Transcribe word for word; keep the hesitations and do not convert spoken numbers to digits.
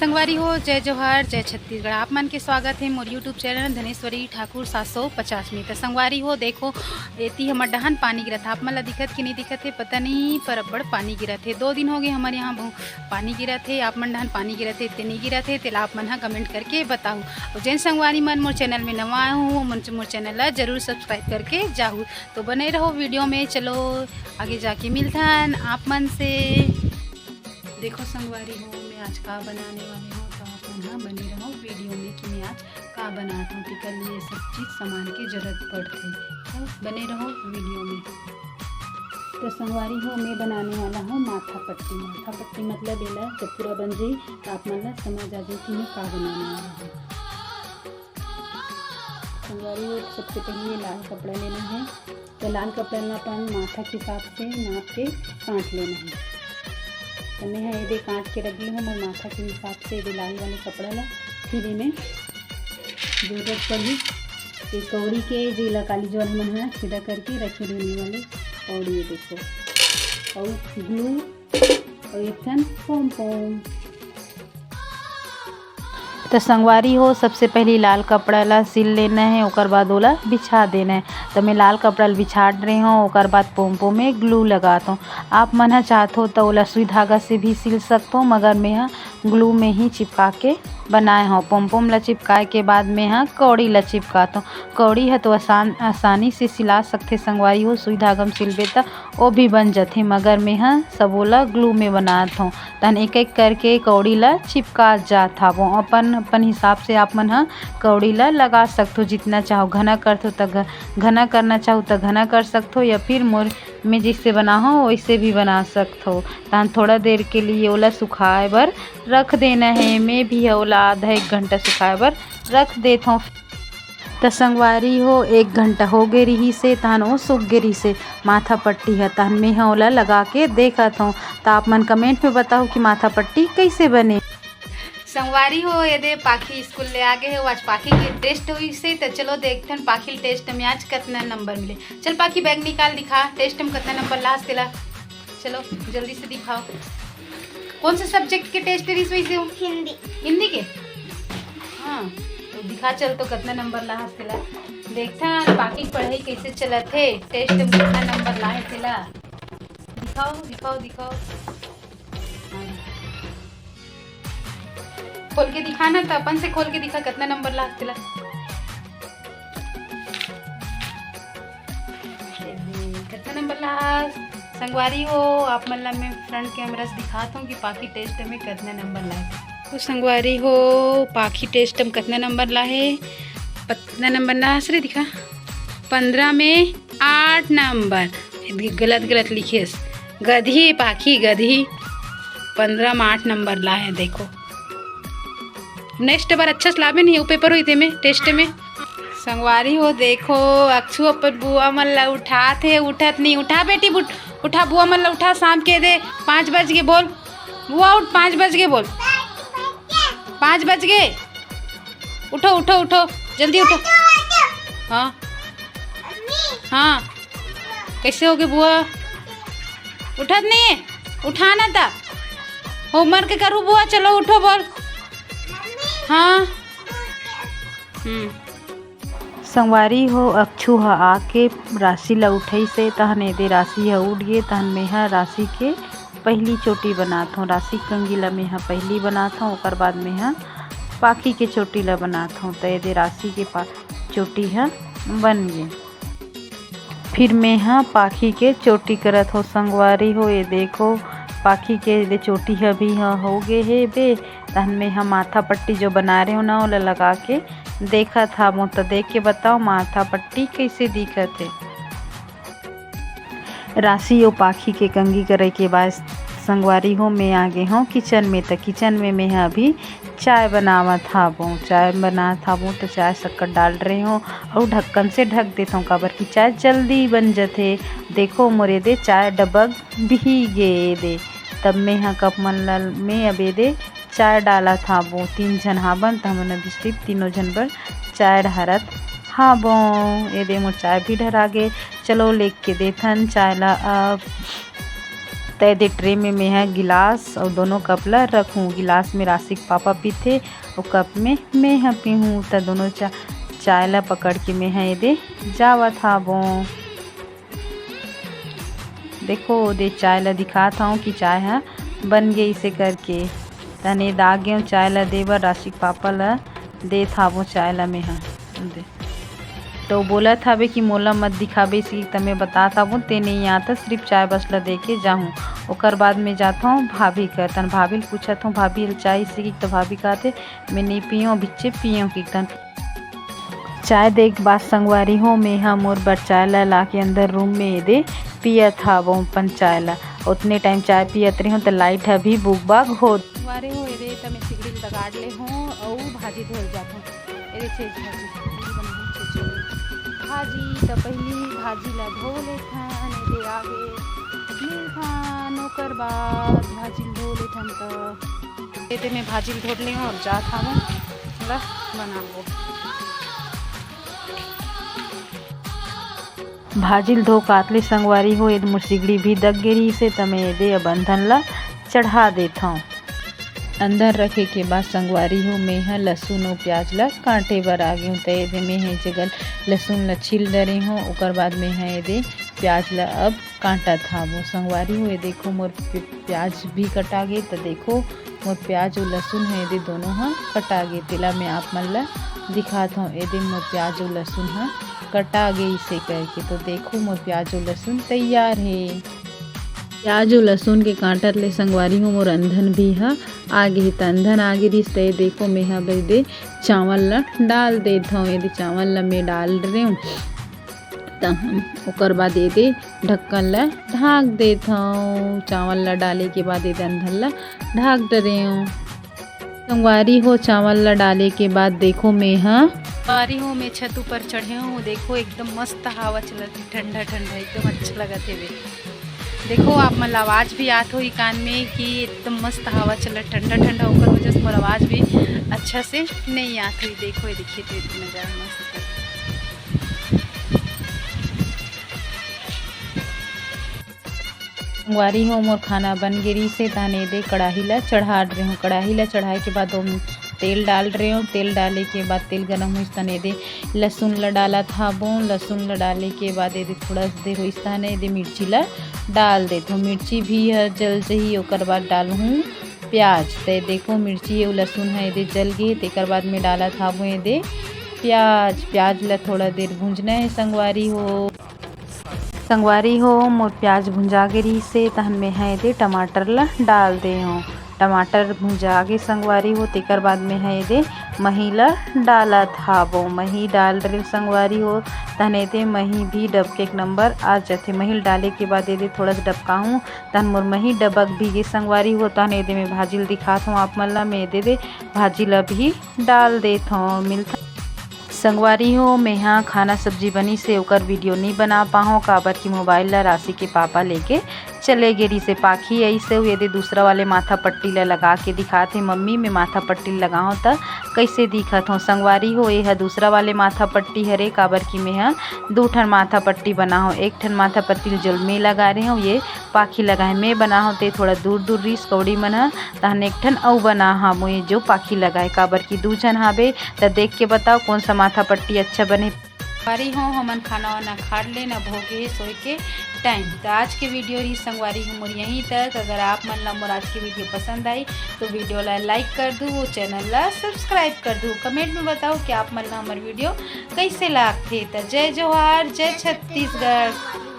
संगवारी हो, जय जोहार, जय छत्तीसगढ़। आप मन के स्वागत हे मोर YouTube चैनल धनेश्वरी ठाकुर सात सौ पचास में। त संगवारी हो, देखो, एती हमर डहान पानी गिरत हे। आप मन ला दिखत कि नहीं दिखत हे, पता नहीं, पर अब्बड़ पानी गिरत हे। दो दिन हो गए हमर यहाँ बहु-, पानी गिरत हे। आप मन डहान पानी गिरत हे, ते नहीं गिरत हे, तेला आप मन ह comment करके बताहू। अउ जेन संगवारी मन मोर चैनल में नवा आए हो, मोर, मोर चैनल ला जरूर subscribe करके जाहू। तो बने रहो video में। चलो, आगे जाके मिलथन आप मन से। देखो संगवारी हो, मैं आज का बनाने वाली हूँ, तो आप मन ह बने रहो video में कि मैं आज का बनात हूँ। तेकर लिए सब चीज सामान के जरूरत पड़थे, तो बने रहो video में। तो संगवारी हो, मैं बनाने वाला हूँ माथा पट्टी। माथा पट्टी मतलब एला जब पूरा बन जाई, तो आप मन ला समझ आ जाई कि मैं का बनाने वाला हूँ। संगवारी हो, सबसे पहले ये लाल कपड़ा लेना है। तो लाल कपड़ा ला अपन माथा के हिसाब से नाप के काट लेना है। तो मैं ह एदे काट के रख ली हूँ, मोर माथा के हिसाब से एदे लाल वाले कपड़ा ला। फिर एमे जरूरत पड़ही ये कौड़ी के, जेला काली जो मन ह छेदा करके रखे रहने वाले कौड़ी, ये देखो, और glue और एक ठन pom pom। तो संगवारी हो, सबसे पहली लाल कपड़ा ला सिल लेना है, ओकर बाद ओला बिछा देना है। तो मैं लाल कपड़ा ला बिछा रहे हूँ, ओकर बाद pom pom में glue लगात हूँ। आप मन ह चाहत हो तो ओला सुई धागा से भी सिल सकत हो, मगर मैं ह glue में ही चिपका के बनाए हूँ। Pom pom ला चिपकाए के बाद मैं ह कौड़ी ला चिपकात हूँ। कौड़ी ह तो आसान, आसानी से सिला सकथे संगवारी हो, सुई धागा में सिलबे त ओ भी बन जथे, मगर मैं ह सबो ला glue में बनात हूँ। तहन एक एक करके कौड़ी ला चिपका जात हावों। अपन, अपन हिसाब से आप मन ह कौड़ी ला लगा सकथो, जितना चाहो। घना करथो त घ-, घना करना चाहो त घना कर सकथो, या फिर मोर, मैं जैसे बनाहूँ वैसे भी बना सकथो। तहन थोड़ा देर के लिए ओला सुखाए बर रख देना है। मैं भी ओला आधा एक घंटा सुखाए बर रख देत हूँ। त संगवारी हो, एक घंटा हो गे रिहिस हे, तहन ओ सूख गे रिहिस हे माथा पट्टी ह, तहन मेंह ओला लगा के देखत हूँ। त आप मन comment में बताओ कि माथा पट्टी कैसे बने। संगवारी हो, एदे पाखी स्कूल ले आ गे हे, आज पाखी के test होइस हे, त चलो देखथन पाखी test में आज कतना number मिले। चल पाखी, bag निकाल, दिखा test में कतना number लास तेला। चलो जल्दी से दिखाओ, कौन से subject के test रिहिस वैसे हो? हिंदी। हिंदी के? हाँ, तो दिखा चल तो कतना number लाहस तेला। देखथन पाखी के पढ़ाई कैसे चलत हे, test में कतना number लाहे तेला। दिखाओ, दिखाओ, दिखाओ। हाँ। खोल के दिखा ना, तो अपन से खोल के दिखा कतना number लाहस तेला। कतना number लाहस? संगवारी हो, आप मन ला मैं front camera से दिखात हूँ कि पाखी test में कतना number लाए। तो संगवारी हो, पाखी test में कतना number लाहे? कतना number लाहस रे, दिखा। पंद्रह में आठ number। गलत, गलत लिखेस। गधी, पाखी, गधी। पंद्रह में आठ number लाहे, देखो। Next बार अच्छा से लाबे नहीं, उ paper होई तेमे, test में। संगवारी हो, देखो, अक्षु अपन बुआ मन ला उठात हे, उठत नहीं। उठा बेटी, उठ, उठा बुआ मन ला, उठा, शाम के दे, पाँच बज गे, बोल बुआ उठ, पाँच बज गे, बोल। पाँच बज गे, उठो, उठो, उठो, जल्दी उठो। हाँ, हाँ, कैसे हो गे बुआ? उठत नहीं है, उठाना था। Homework करू बुआ, चलो उठो, बोल। हाँ। हम्म। संगवारी हो, अक्षु ह आके राशि ल उठइस हे, तहन एदे राशि ह उठ गे, तहन मेंह राशि के पहिली चोटी बनात हौं। राशि के कंगी ल मेंह पहिली बनात हौं, ओकर बाद मेंह पाखी के चोटी ल बनात हौं। त एदे राशि के पा-, चोटी ह बन गे। फिर मेंह पाखी के चोटी करत हौं संगवारी हो। ये देखो, पाखी के एदे चोटी ह भी ह हो गे हे बे। तहन मेंह माथा पट्टी जो बनाए रहेंव ना, ओला लगा के देखत हावों। त देख के बताओ, माथा पट्टी कैसे दिखत हे। राशि अउ पाखी के कंगी करे के बाद संगवारी हो, मैं आ गे हौं kitchen में। त kitchen में मेंह अभी चाय बनावत हावों। चाय बनात हावों त चाय शक्कर डाल रहे हौं अउ ढक्कन से ढक देत हौं, काबर कि चाय जल्दी बन जथे। देखो मोर एदे चाय डबक भी गे एदे। तब मेंह cup मन ल मैं अब एदे चाय डालत हावों। तीन झन हावन त हमन अभी सिर्फ तीनों झन बर चाय ढारत हावों। एदे मोर चाय भी ढरा गे। चलो लेग के देथन चाय ला अब। त एदे ट्रे में मेंहा गिलास अउ दोनों कप ला रखूं। गिलास में राशिक पापा पीथे अउ कप में मेंहा पीहूं। त दोनों चा-, चाय ला पकड़ के मेंहा एदे जावत हावों। देखो, ओदे चाय ला दिखात हवं कि चाय ह बन गे इसे करके। तहन एदे आ गेंव चाय ला दे बर, राशिक पापा ला देत हावों चाय ला मेंहा। दे। तो बोलत हावे कि मोला मत दिखाबे, इसे कि त मैं बतात हावों, ते नइ आता, सिर्फ चाय बस ला दे के जाहूं। ओकर बाद में जात हवं भाभी कर, तहन भाभी ल पूछत हवं, भाभी ल चाय इसे कि त भाभी कहत हे, मैं नइ पीएंव, अभिच्चे पीएंव कि तहन चाय दे के बाद संगवारी हो, मेंहा मोर बर चाय ला लाके अंदर रूम में एदे पियत हावों अपन चाय ला। ओतने टाइम चाय पियत रेहेंव त लाइट ह भी बुगबाग होत। संगवारी हो, एदे त मैं सिगड़ी ल दगाड़ ले हों अउ भाजी धोए जात हों। एदे छेज भाजी, भाजी बनाहूं छेज भाजी। त पहिली भाजी ला धो लेथन, एदे आगे मिलथन, ओकर बाद भाजी ल धो लेथन। त एदे मैं भाजी ल धो ले हों अउ जात हावों, ओला बनाबो। भाजी ल धो कात ले संगवारी हो, एदे मोर सिगड़ी भी दग गे रिहिसे, त मैं एदे अब अंधन ल चढ़ा देत हवं। अंधन रखे के बाद संगवारी हो, मेंहा लहसुन अउ प्याज ल काटे बर आ गेंव। त एदे मेंहा ए जगह लहसुन ल छील डरे हों, ओकर बाद मेंहा एदे प्याज ल अब काटत हावों। संगवारी हो, ए देखो मोर प्य-, प्याज भी कटा गे। त देखो मोर प्याज अउ लहसुन ह, एदे दोनों ह कटा गे। तेला मैं आप मन ल दिखात हवं। एदे मोर प्याज अउ लहसुन ह कटा गे इसे करके। तो देखो मोर प्याज अउ लहसुन तैयार हे। प्याज अउ लहसुन के काटत ले संगवारी हो, मोर अंधन भी ह आ गे हे। त अंधन आ गे रिहिस, त ए देखो मेंहा अब एदे चावल ल डाल देत हवं। एदे चावल ल मैं डाल रेहेंव। त हम ओकर बाद एदे ढक्कन ल ढांक देत हवं। चावल ल डाले के बाद एदे अंधन ल ढांक डरे हवं। संगवारी हो, चावल ल डाले के बाद देखो मेंहा, संगवारी हो, मैं छत ऊपर चढ़े हवं, देखो एकदम मस्त हवा चलत हे, ठंडा ठंडा एकदम अच्छा लगत हे। देखो आप मन ल आवाज भी आत होही कान में कि एकदम मस्त हवा चलत, ठंडा ठंडा, ओकर वजह से मोर आवाज भी अच्छा से नइ आत होही। देखो, ये देखिए, तो इतना नजारा मस्त हे। संगवारी हो, मोर खाना बन गे रिहिसे, तहन एदे कड़ाही ला चढ़ा डरे हवं। कड़ाही ला चढ़ाए के बाद ओम तेल डाल डरे हवं। तेल डाले के बाद तेल गरम होइस, तहन एदे लहसुन ला डालत हावों। लहसुन ला डाले के बाद एदे थोड़ा देर होइस, तहन एदे मिर्ची ला डाल देत हवं। मिर्ची भी ह जल जही, ओकर बाद डालहूं प्याज। त देखो मिर्ची अउ लहसुन ह एदे जल गे, तेकर बाद में डालत हावों एदे प्याज। प्याज ला थोड़ा देर भूंजना हे संगवारी हो। संगवारी हो, मोर प्याज भुंजा गे रिहिसे, तहन मेंहा एदे टमाटर ला डाल दे हवं। टमाटर भुंजा गे संगवारी हो, तेकर बाद मेंहा एदे मही ला डालत हावों। मही डाल डरे संगवारी हो, तहन एदे मही भी डबके एक नंबर आ जाथे। मही ल डाले के बाद एदे थोड़ा सा डबकाहूं, तहन मोर मही डबक भी गे संगवारी हो। तहन एदे मैं भाजी ल दिखात हवं आप मन ला, मैं एदे दे भाजी ला भी डाल देत हवं। मिलथन संगवारी हो, मेंहा खाना सब्जी बनिसे, ओकर वीडियो नइ बना पाहूं, काबर कि मोबाइल ला राशि के पापा लेके चले गे रिहिसे। पाखी अइसे हुए दे दूसरा वाले माथा पट्टी ला लगा के दिखात हे, "मम्मी, मैं माथा पट्टी लगाहूं त कइसे दिखत हवं?" संगवारी हो, एहा दूसरा वाले माथा पट्टी हरे, काबर कि मेंहा दू ठन माथा पट्टी बना हवं। एक ठन माथा पट्टी ल जो मैं लगा रहे हवं, ये पाखी लगाए मैं बना हवं, ते थोड़ा दूर दूर रिहिस कौड़ी मन ह, तहन एक ठन अउ बना हवं, ये जो पाखी लगाए, काबर कि दू झन हाबे, त देख के बताओ कौन सा माथा पट्टी अच्छा बने। संगवारी हो, हमन खाना वाना खा लेन, अब हो गे हे सोए के टाइम। त आज के वीडियो रिहिस संगवारी हो मोर यहीं तक। अगर आप मन ला मोर आज के वीडियो पसंद आई तो वीडियो ला लाइक कर दू, वो चैनल ला सब्सक्राइब कर दू। कमेंट में बताओ कि आप मन ला हमर वीडियो कइसे लागथे। त जय जोहार, जय छत्तीसगढ़।